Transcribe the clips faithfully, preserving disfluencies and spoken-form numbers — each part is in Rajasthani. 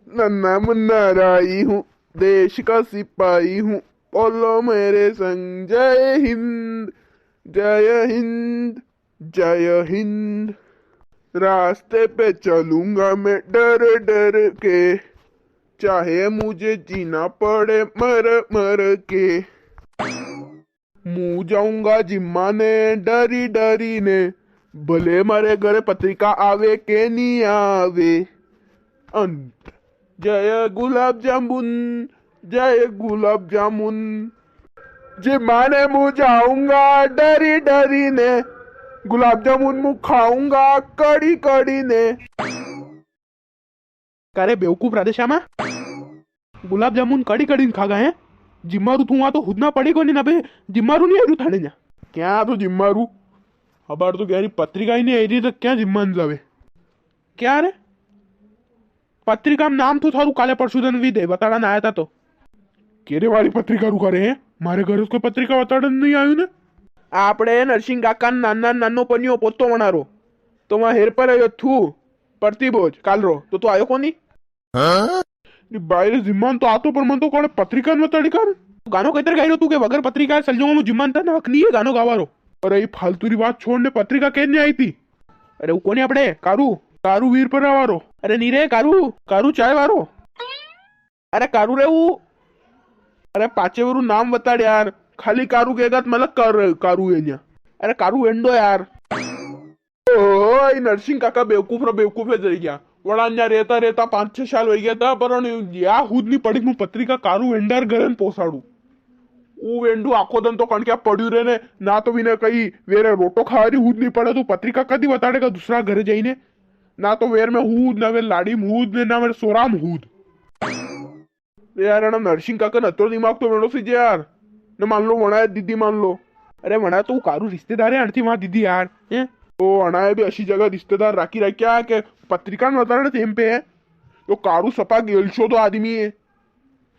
नन्ना मुन्ना राई हूँ, देश का सिपाही हूँ, बोलो मेरे संग जय हिंद, जय हिंद, जय हिंद। रास्ते पे चलूंगा मैं डर डर के, चाहे मुझे जीना पड़े मर मर के। मु जाऊंगा जिम्मा ने डरी डरी ने, भले मारे घरे पत्रिका आवे के नी आवे। अन जय गुलाब जामुन, जय गुलाब जामुन। जिम्मा ने मु जाऊंगा डरी डरी ने, गुलाब जामुन मु खाऊंगा कड़ी कड़ी ने। का रे बेवकूफ राधेश्यामा, गुलाब जामुन कड़ी कड़ी ने खागा है? जिम्मा रू थू वहां तो हुदना पड़ी कोनी ना बे, जिम्मा रू नी आई रू थाने न्या। क्या तो जिम्मा रू? अबार तो ग्यारी पत्रिका ही नी आई री, तो क्या जिम्मा ने जावे? क्या रे? पत्रिका में नाम तो थारू काले परसों दन भी दे, बताड़ा ना आया था तो। केरे वाली पत्रिका रू करे है? मारे घर उसको पत्रिका बताड़ा नी आयु ने। आपड़े नरसिंह काका नाना नानो पनियो पोतो वणारो। तो वहां हेर पर आयो थू। प्रतिभोज, काल रो। तो तू आयो कोनी? हाँ? नी बाई रे, जिम्मा ने तो आतो, पर मन तो कोने पत्रिका न बताड़ी कर। गानो कैतर गाई रो तू के बगर पत्रिका चल जाऊंगा मु जिम्मा ने, तने हक नी है गानो गावा रो। अरे, ये फालतू री बात छोड़ ने, पत्रिका के नी आई थी? अरे, वो कोनी आपड़े, कारू, कारू वीर पर वारो। अरे, नी रे, कारू, कारू चाय वारो। अरे, कारू रे वो। अरे, पाछे वरू नाम बताड़ यार, खाली कारू केगा तो मतलब कर, कारू है न्या। अरे, कारू वेंडो यार। ओ, ई नरसिंह काका बेवकूफ रा बेवकूफ ज रई गया। वणा न्या रेता रेता पांच छह साल वई गया था, पर वणी या हुद नी पड़ी के मु पत्रिका कारू वेंडा रे घरे नी पोसाड़ू। ऊ वेंडू आखो दन तो कणक्या पड़्यू रे ने, ना तो वीने कई वेरे रोटो खावा री हुद नी पड़े, तो पत्रिका कदी बताड़ेगा दूसरा घरे जाइने? ना तो वेर में हुद, ना वेर लाड़ी में हुद, ने ना वेर सोरा में हुद। अरे यार, अणा नरसिंह काका ने अतरो दिमाग तो वेणो सी जे यार। ने मान लो, वणा है दीदी मान लो। अरे वणा तो कारू रिश्तेदार है, अणती वहां दीदी यार, हैं? तो अणा है भी असी जगह रिश्तेदार राखी राख्या के पत्रिका न बताड़े टेम पे है। तो कारू सपा गेलशो तो आदमी है।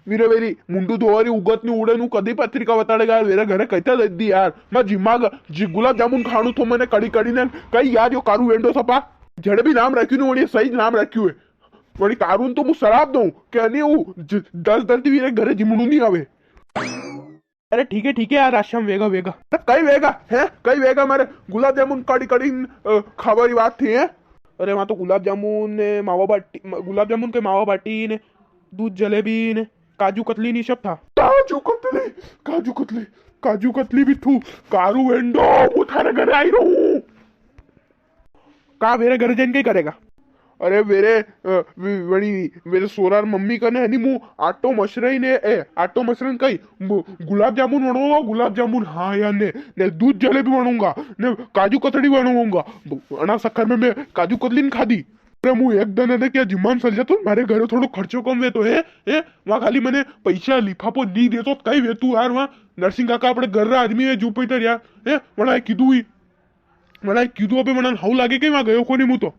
वीरे वेरी मुंडू धोवारी उगत नी उड़े नु कदी पत्रिका बताड़ेगा यार, वेरे घरे कहता दे दी यार। मैं जिम्मा ग-, जी गुलाब जामुन खाणू थो मैंने कड़ी कड़ी ने कई यार यो कारू वेंडो सपा। जड़े भी नाम राख्यू नी, वणी सही नाम राख्यू है। वणी कारून तो मु सराप दूं के अणी ऊ ज-, दस दन ती वीरे घरे जिमणू नी आवे। अरे ठीक है, ठीक है यार, आश्रम वेगा, वेगा। अरे कई वेगा, हैं? कई वेगा मारे गुलाब जामुन काड़ी काड़ी, अ, खावा री बात थी, हैं? अरे वहां तो गुलाब जामुन ने मावा बाटी, म-, गुलाब जामुन के मावा बाटी ने दूध जलेबी ने काजू कतली नी सब था। काजू कतली, काजू कतली, काजू कतली भी थू, कारू वेंडो, मु थारे घरे आई रहूं। का वेरे घरे जाइन कई करेगा? अरे वेरे, अ, वे-, वणी, वेरे सोरार मम्मी कने है नी, मु आटो मसरई ने, ए, आटो मसरन कई, मु गुलाब जामुन वणवाऊंगा, गुलाब जामुन, हाँ यार, ने, ने दूध जलेबी वणवाऊंगा, ने काजू कतली वणवाऊंगा। ब-, अणा चक्कर में मैं काजू कतली नी खादी। अरे मु एक दन है ना क्या जिम्मा में चल जातो, मारे घरे थोड़ो खर्चो कम वेतो है, है? वहाँ खाली मने पैसा लिफाफो नी देतो, कई वेतू यार, वहाँ नरसिंह काका आपणे घर रा आदमी है, जूपिटर यार, है? वणा कीधु ही। वणाए कीधु अबे, वणाने हाउ लागे के वां गयो कोनी मु तो।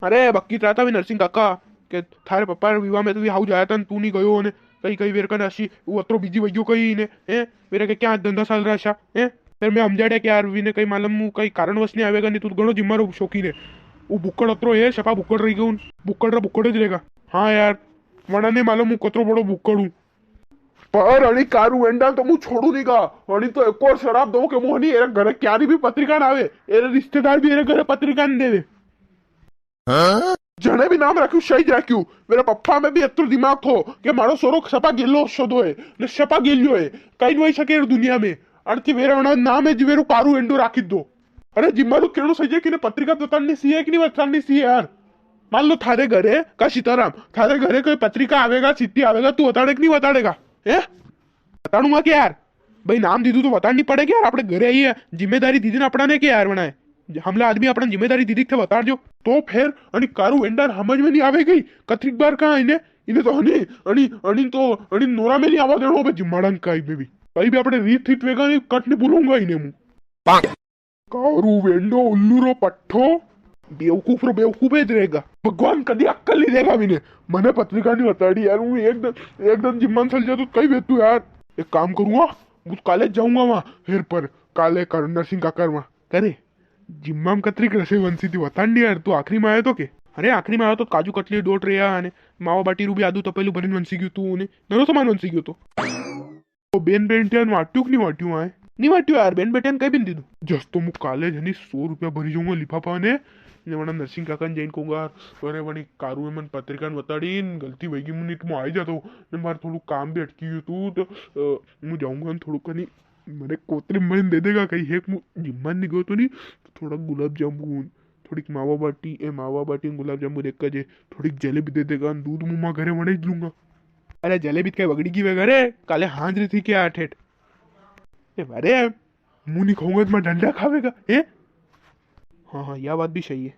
अरे, बक्की त्राता भी नरसिंह काका के थारे पप्पा रे विवाह में तो भी हाउ जाया था, तू नी गयो ने, कई, कई वेर कने असी, वो अतरो busy वई गयो कई ने, हैं? वेरे के क्या धंधा चाल रहा असा, हैं? फिर मैं हमजाड़्या के यार, वीने कई मालूम, वो कई कारणवश नी आवेगा, नी तू तो घणो जिम्मा रो शौकीन है। वो भुक्कड़ अतरो है, सफा भुक्कड़ रही गयो, भुक्कड़ रा भुक्कड़ ज रहेगा। हाँ यार, वणा ने मालूम, हूँ कतरो बड़ो भुक्कड़ हूँ। पर अणी कारू वेंडा तो मु छोड़ू नी गा। अणी तो एक और शराप दो के मु हनी एरे घरे क्यारी भी पत्रिका ना आवे, एरे रिश्तेदार भी एरे घरे पत्रिका नी देवे। हाँ? जने भी नाम राख्यू, सही ज राख्यू। वेरे पप्पा में भी अतरो दिमाग थो के मारो सोरो सपा गेलो शोदो है, ने सपा गेल्यो है। कई नी वई सके एरे दुनिया में। अणती वेरे वणा नाम है जी वेरू कारू वेंडो राखी दो। अरे जिम्मा रू केणो सही है कि ने पत्रिका बताड़नी सी है कि नी बताड़नी सी है यार? मान लो थारे घरे का सीताराम, थारे घरे कोई पत्रिका आवेगा, चिट्ठी आवेगा, तू बताड़े कि नी बताड़ेगा? हैं? बताड़ूंगा के यार? भाई नाम दीधु तो बताड़नी पड़ेगी यार, आपणे घरे आई है, जिम्मेदारी दीधी ने आपणा ने के यार बनाए। हमला आदमी आपणा जिम्मेदारी दीधी थे बताड़ जो। तो फिर अणी कारू वेंडा ने समझ में नी आवे गई, कतरीक बार कहा इने, इने तो हनी, अणी, अणी तो, अणी नोरा में नी आवा देणो, अबे जिम्माड़ा ने काई में भी। कई भी आपणे रीत थीत वेगा नी, कट नी बोलूंगा इने मु। कारू वेंडो, उल्लू रो पट्ठो, बेवकूफ रो बेवकूफ ही रहेगा। भगवान कदी अक्कल नी देगा वीने। मने पत्रिका नी बताड़ी यार, हूँ एक दन, एक दन जिम्मा में चल जातो कई वेतू यार। एक काम करूंगा, हूँ काले जाऊंगा वां हेर पर, काले कर नरसिंह काका वां। करे, जिम्मा में कतरीक रसोई वंसी थी बताड़ नी यार, तू आखिरी में आयो तो के? अरे आखिरी में आयो तो काजू कतली डोट रे यार, ने मावा बाटी रू भी आदू तपेलू भरीन वंसी गयो तू, ने नरो सामान वंसी गयो तो। तो बेन बेटियान वाट्यू कि नी वाट्यू आए? नी वाट्यू यार, बेन बेटियान कई भी नी दीदू। जस तो मु काले जनी सौ रुपया भरी जाऊंगा लिफाफा ने, ने वणा नरसिंह काका ने जईन कहूंगा, अरे वणी कारू में मन पत्रिका ने बताड़ी, ने गलती वही की मुनी तुम आई जातो, ने मारे थोड़ू काम भी अटकी गयो तू, तो, अ, मु जाऊंगा ने थोड़ू कनी, मने कोतरी में दे देगा कई, हेक मु जिम्मा नी गयो तो नी, तो थोड़ा गुलाब जामुन, थोड़ीक मावा बाटी, ए मावा बाटी ने गुलाब जामुन एक का जे, थोड़ीक जलेबी दे देगा, ने दूध मुमा घरे वणे ज लूंगा। अरे जलेबी तो कई बगड़ी की वे घरे, काले हांज री थी क्या ठेठ? ए अरे, मु नी खाऊंगा तो मारा डंडा खावेगा, ए? हाँ, हाँ, या बात भी सही है।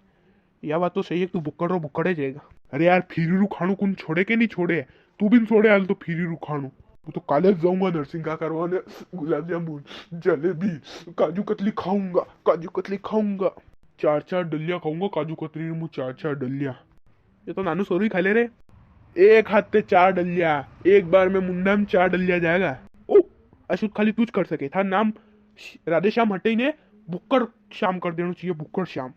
या बात तो सही है, तू भुक्कड़ रो भुक्कड़ ही जाएगा। अरे यार, फिरी रू खाणू कुण छोड़े के नी छोड़े? तू भी नी छोड़े हाल तो फिरी रू खाणू। मु तो काले जाऊंगा नरसिंह काका रे वणे, गुलाब जामुन, जलेबी, काजू कतली खाऊंगा, काजू कतली खाऊंगा। चार चार डलिया खाऊंगा काजू कतली री मु, चार चार डलिया। ये तो नानू सोरू ही खा ले रे। एक हाथ ते चार डलिया, एक बार में मुंडा में चार डलिया जाएगा। ओ, अशुद्ध खाली तू ज कर सके। थार नाम श-, राधे श्याम हटे ही ने, भुक्कड़ श्याम कर देना चाहिए, भुक्कड़ श्याम।